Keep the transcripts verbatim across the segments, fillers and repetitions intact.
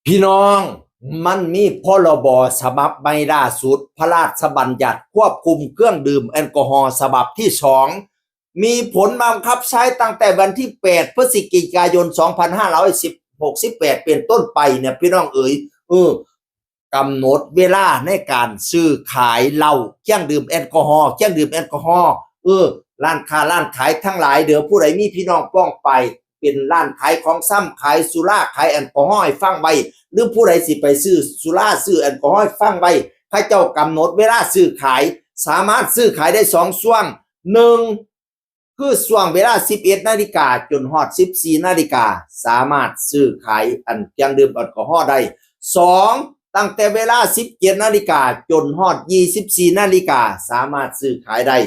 พี่น้อง มันมีพรบฉบับใหม่ล่าสุด พระราชบัญญัติควบคุมเครื่องดื่มแอลกอฮอล์ฉบับที่สอง มีผลบังคับใช้ตั้งแต่วันที่แปดพฤศจิกายนสองพันห้าร้อยหกสิบแปดเป็นต้นไปเนี่ย พี่น้องเอ๋ย เออ กำหนดเวลาในการซื้อขายเหล้า เครื่องดื่มแอลกอฮอล์ เครื่องดื่มแอลกอฮอล์ เออ ร้านค้าร้านขายทั้งหลายเด้อ ผู้ใดมีพี่น้องป้องไป เป็นร้านขายของชำ ขายสุรา ขายแอลกอฮอล์ให้ฟังไว้ หรือผู้ใดสิไปซื้อสุราซื้อแอลกอฮอล์ให้ฟังไว้ เขาเจ้ากำหนดเวลาซื้อขาย สามารถซื้อขายได้สองช่วง หนึ่ง คือช่วงเวลาสิบเอ็ดนาฬิกาจนฮอดสิบสี่นาฬิกา สามารถซื้อขายอันเครื่องดื่มแอลกอฮอล์ได้ สอง ตั้งแต่เวลาสิบเจ็ดนาฬิกาจนฮอดยี่สิบสี่นาฬิกา สามารถซื้อขายได้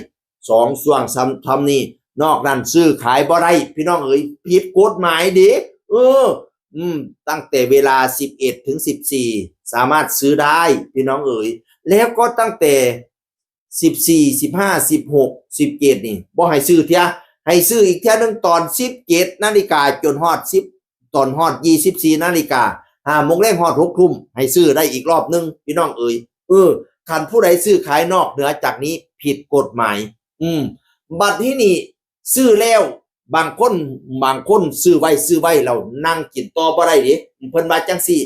สองช่วงซ้ำๆนี้ นอกนั้นซื้อขายบ่ได้ พี่น้องเอ๋ย ผิดกฎหมายเด้ เออ อืม ตั้งแต่เวลาสิบเอ็ดถึงสิบสี่ สามารถซื้อได้ พี่น้องเอ๋ย แล้วก็ตั้งแต่สิบสี่ สิบห้า สิบหก สิบเจ็ด นี่ บ่ให้ซื้อเทื่อ ให้ซื้ออีกเทื่อหนึ่งตอนสิบเจ็ดนาฬิกาจนฮอดสิบ ตอนฮอดยี่สิบสี่นาฬิกา ห้าโมงแลงฮอดหกทุ่ม ให้ซื้อได้อีกรอบหนึ่ง พี่น้องเอ๋ย เออ คันผู้ใดซื้อขายนอกเหนือจากนี้ผิดกฎหมาย อืม บัดที่นี่ซื้อแล้ว บางคน บางคนซื้อไว้ ซื้อไว้แล้วนั่งกินต่อบ่ได้เด้ เพิ่นว่าจังซี่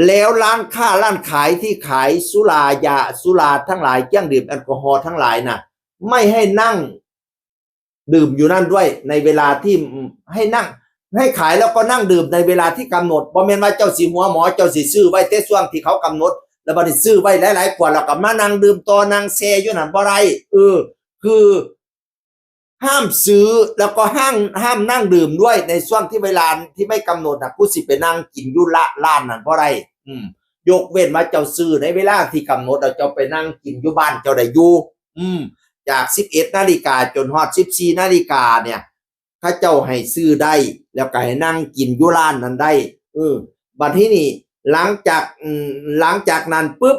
แล้วร้านค้าร้านขายที่ขายสุรายา สุราทั้งหลาย เครื่องดื่มแอลกอฮอล์ทั้งหลายน่ะ ไม่ให้นั่งดื่มอยู่นั่นด้วย ในเวลาที่ให้นั่ง ให้ขายแล้วก็นั่งดื่มในเวลาที่กำหนด บ่แม่นว่าเจ้าสิหัวหมอ เจ้าสิซื้อไว้แต่ช่วงที่เขากำหนด แล้วบัดนี้ซื้อไว้หลายๆขวด แล้วก็มานั่งดื่มต่อ นั่งแช่อยู่นั่นบ่ได้ เออ คือ ห้ามซื้อ แล้วก็ห้าม ห้ามนั่งดื่มด้วยในช่วงที่เวลาที่ไม่กำหนดนะ กูสิไปนั่งกินอยู่ละร้านนั้นบ่ได้ อืม ยกเว้นว่าเจ้าซื้อในเวลาที่กำหนด แล้วเจ้าไปนั่งกินอยู่บ้านเจ้าได้อยู่ อืม จากสิบเอ็ดนาฬิกาจนฮอดสิบสี่นาฬิกาเนี่ย เขาเจ้าให้ซื้อได้ แล้วก็ให้นั่งกินอยู่ร้านนั้นได้ เออ บัดที่นี่ หลังจาก อืม หลังจากนั้นปุ๊บ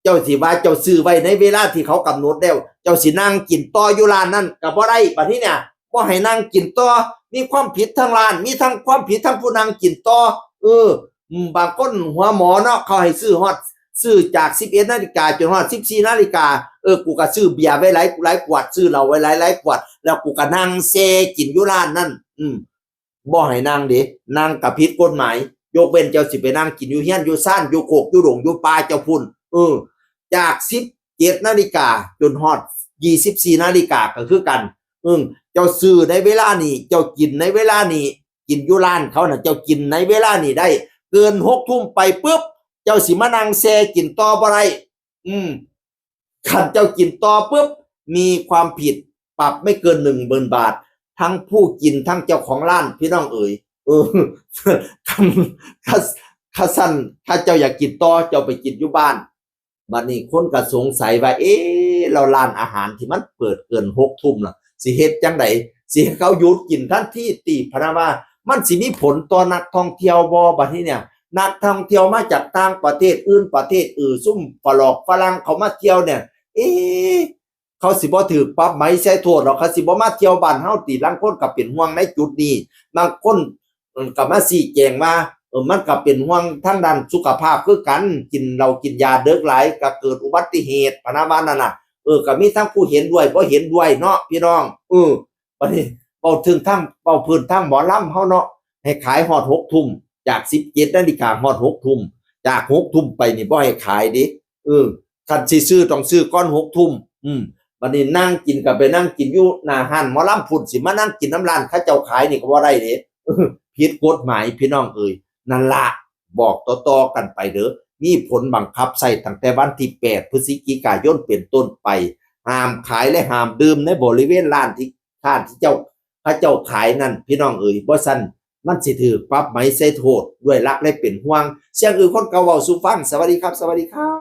เจ้าสิว่าเจ้าซื้อไว้ในเวลาที่เขากำหนดแล้ว เจ้าสินั่งกินต่ออยู่ร้านนั้นก็บ่ได้ บัดนี้เนี่ย บ่ให้นั่งกินต่อ มีความผิดทั้งร้าน มีทั้งความผิดทั้งผู้นั่งกินต่อ เออ อืม บางคนหัวหมอเนาะ เขาให้ซื้อฮอด ซื้อจากสิบเอ็ดนาฬิกาจนฮอดสิบสี่นาฬิกา เออ กูก็ซื้อเบียร์ไว้หลาย หลายขวด ซื้อเหล้าไว้หลาย หลายขวด แล้วกูก็นั่งแช่กินอยู่ร้านนั้น อืม บ่ให้นั่งเด้ นั่งก็ผิดกฎหมาย ยกเว้นเจ้าสิไปนั่งกินอยู่เฮือนอยู่ซาน อยู่โคกอยู่ดงอยู่ป่าเจ้าพุ้น เออ จากสิบเจ็ดนาฬิกาจนฮอดยี่สิบสี่นาฬิกาก็คือกัน อืม เจ้าซื้อในเวลานี้ เจ้ากินในเวลานี้ กินอยู่ร้านเขาน่ะ เจ้ากินในเวลานี้ได้ เกินหกทุ่มไปปุ๊บ เจ้าสิมานั่งแช่กินต่อบ่ได้ อืม คันเจ้ากินต่อปุ๊บ มีความผิด ปรับไม่เกินหนึ่งหมื่นบาท ทั้งผู้กินทั้งเจ้าของร้าน พี่น้องเอ๋ย เออ คัน คัน คันซั้น ถ้าเจ้าอยากกินต่อ เจ้าไปกินอยู่บ้าน บัดนี้คนก็สงสัยว่า เอ๊ะ แล้วร้านอาหารที่มันเปิดเกินหกทุ่มล่ะ สิเฮ็ดจั่งใด สิให้เขาหยุดกินทันทีติ พะนะว่า มันสิมีผลต่อนักท่องเที่ยวบ่ บัดนี้เนี่ย นักท่องเที่ยวมาจากต่างประเทศ อื่นประเทศ เออ ซุมฝรอกฝรั่งเขามาเที่ยวเนี่ย เอ๊ะ เขาสิบ่ถืกปรับไหมใช้โทษหรอก เขาสิบ่มาเที่ยวบ้านเฮาติ ลางคนก็เป็นห่วงในจุดนี้ บางคน เอิ่ม ก็มาชี้แจงว่า เออ มันก็เป็นห่วงทางด้านสุขภาพคือกัน กินเหล้ากินยาเดิกหลายก็เกิดอุบัติเหตุ พะนะว่านั่นน่ะ เออ ก็มีทั้งผู้เห็นด้วยบ่เห็นด้วยเนาะพี่น้อง เออ บัดนี้ เว้าถึงทาง เว้าพื้นทางหมอลำเฮาเนาะ ให้ขายฮอดหกทุ่ม จากสิบเจ็ดนาฬิกาฮอดหกทุ่ม จากหกทุ่มไปนี่บ่ให้ขายเด้ เออ คันสิซื้อต้องซื้อก่อนหกทุ่ม อืม บัดนี้นั่งกินก็ไปนั่งกินอยู่หน้าร้านหมอลำพุ้น สิมานั่งกินนำร้านเขาเจ้าขายนี่ก็บ่ได้เด้ เออ ผิดกฎหมายพี่น้องเอ๋ย นั่นละ บอกต่อๆกันไปเด้อ มีผลบังคับใช้ตั้งแต่วันที่แปดพฤศจิกายนเป็นต้นไป ห้ามขายและห้ามดื่มในบริเวณร้านที่ ร้านที่เจ้า เขาเจ้าขายนั่น พี่น้องเอ๋ย บ่ซั้น มันสิถืกปรับไหมใช้โทษ ด้วยรักและเป็นห่วง เสียงอือคนเก่าเว้าสู่ฟัง สวัสดีครับ สวัสดีครับ